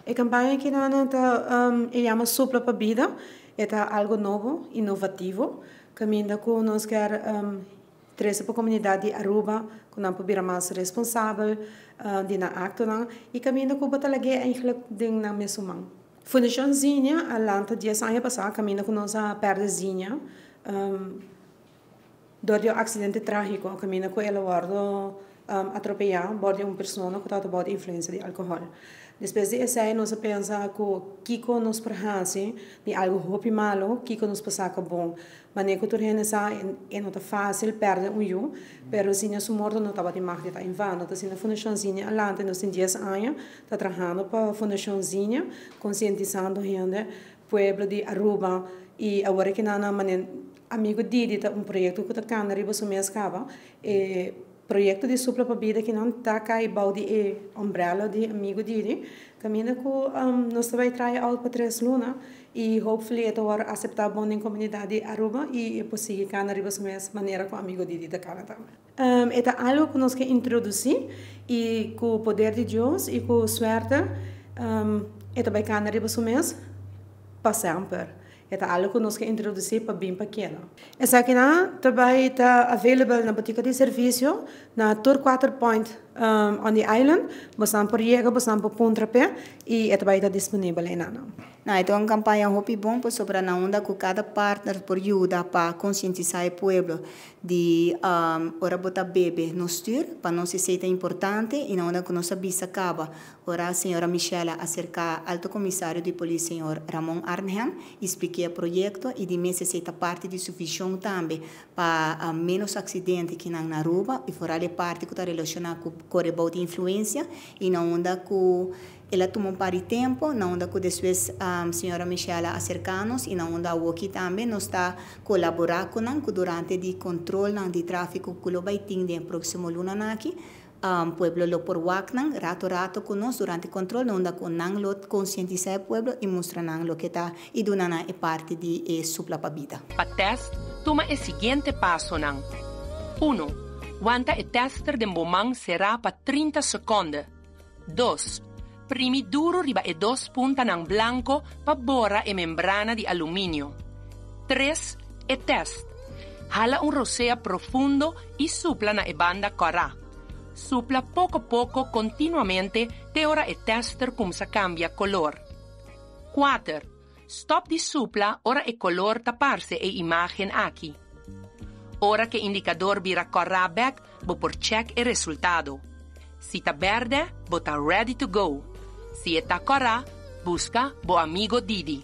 E campaña aki nan ta e yama Supla pa Bida. E ta algo nobo, inovativo, caminda cu nos kier trece pa comunidad di Aruba cu nan por bira mas responsabel di nan actonan y caminda cu bo ta lag'e eigenlijk den nan mesun man. Fundacion Zinia a lanta dies aña pasa caminda cu nos a perde Zinia dor di un accidente tragico caminda cu el a wordo atropeya bor di un persona cu tabata bou di influencia di alcohol. Despues di esey nos a pensa cu kico nos por haci di algo hopi malo, kico nos por saca bon. Manera cu tur hende sa e no ta facil perde un yu, pero Zinia su morto no tabata mag di ta en vano. Ta asina Fundacion Zinia a lanta y nos tin dies aña ta trahando pa Fundacion Zinia, concientisando hende, pueblo di Aruba y awor aki nan manera Amigo Didi ta un proyecto cu ta cana riba su mes caba. E proyecto di Supla pa Bida ki nan ta cay bou di e umbrella di Amigo Didi, caminda cu nos ta bay try out pa tres luna y hopefully e ta worde acepta bon den comunidad di Aruba y e por sigui cana riba su mes manera cu Amigo Didi ta cana tambe. E ta algo cu nos ke introduci y cu poder di Dios y cu suerte e ta bay cana riba su mes pa semper. E ta algo ku nos ke introdusí pa bin pa keda. Esakinan ta bai ta available na botika di servisio na tur kuater point on the island. Bosnan por yega, bosnan por puntra p'e i e ta bai ta disponibel einan. No, e ta un kampaña hopi bon pasobra na unda ku kada partner por yuda pa konsientisá e pueblo di ora bo ta bebe no stuur, pa nos esei ta importante i na unda ku nos a bisa kaba Ora señora Michelle a acerca Alto Comisario di Polis señor Ramon Arnhem y spliké e proyecto y di mes esey ta parti di su vision tambe pa menos accidente kinan na Aruba y foral e parti cu ta relaciona cu core bou di influencia y na unda cu el a tuma un par di tempo na unda cu despues señora Michelle a acerca nos y na unda awoki tambe nos ta colabora cu nan cu durante di controlnan di trafico cu lo bay tin den e proximo lunanan aki. Pueblo lo por wak nan rato rato ku nos durante kontrol na unda ku nan lo konsientisá e pueblo i mustra nan loke ta i duna nan e parti di e supla pa bida. Pa tèst, tuma e siguiente pasonan, Uno, Wanta e tèster den bo man será pa 30 sekònde. Dos, Primi duru riba e dos puntanan blanko pa bora e membrana di aluminio. Tres, E tèst. Hala un rosea profundo i supla na e banda kòrá. Supla poko poko kontinuamente te ora e tèster kumsa kambia kolor. Kuater, Stòp di supla ora e kolor ta parse e imágen aki. Ora ku e indikador bira kòrá bèk, bo por chèk e resultado. Si ta bèrdè, bo ta ready to go. Si e ta kòrá, buska bo amigo Didi.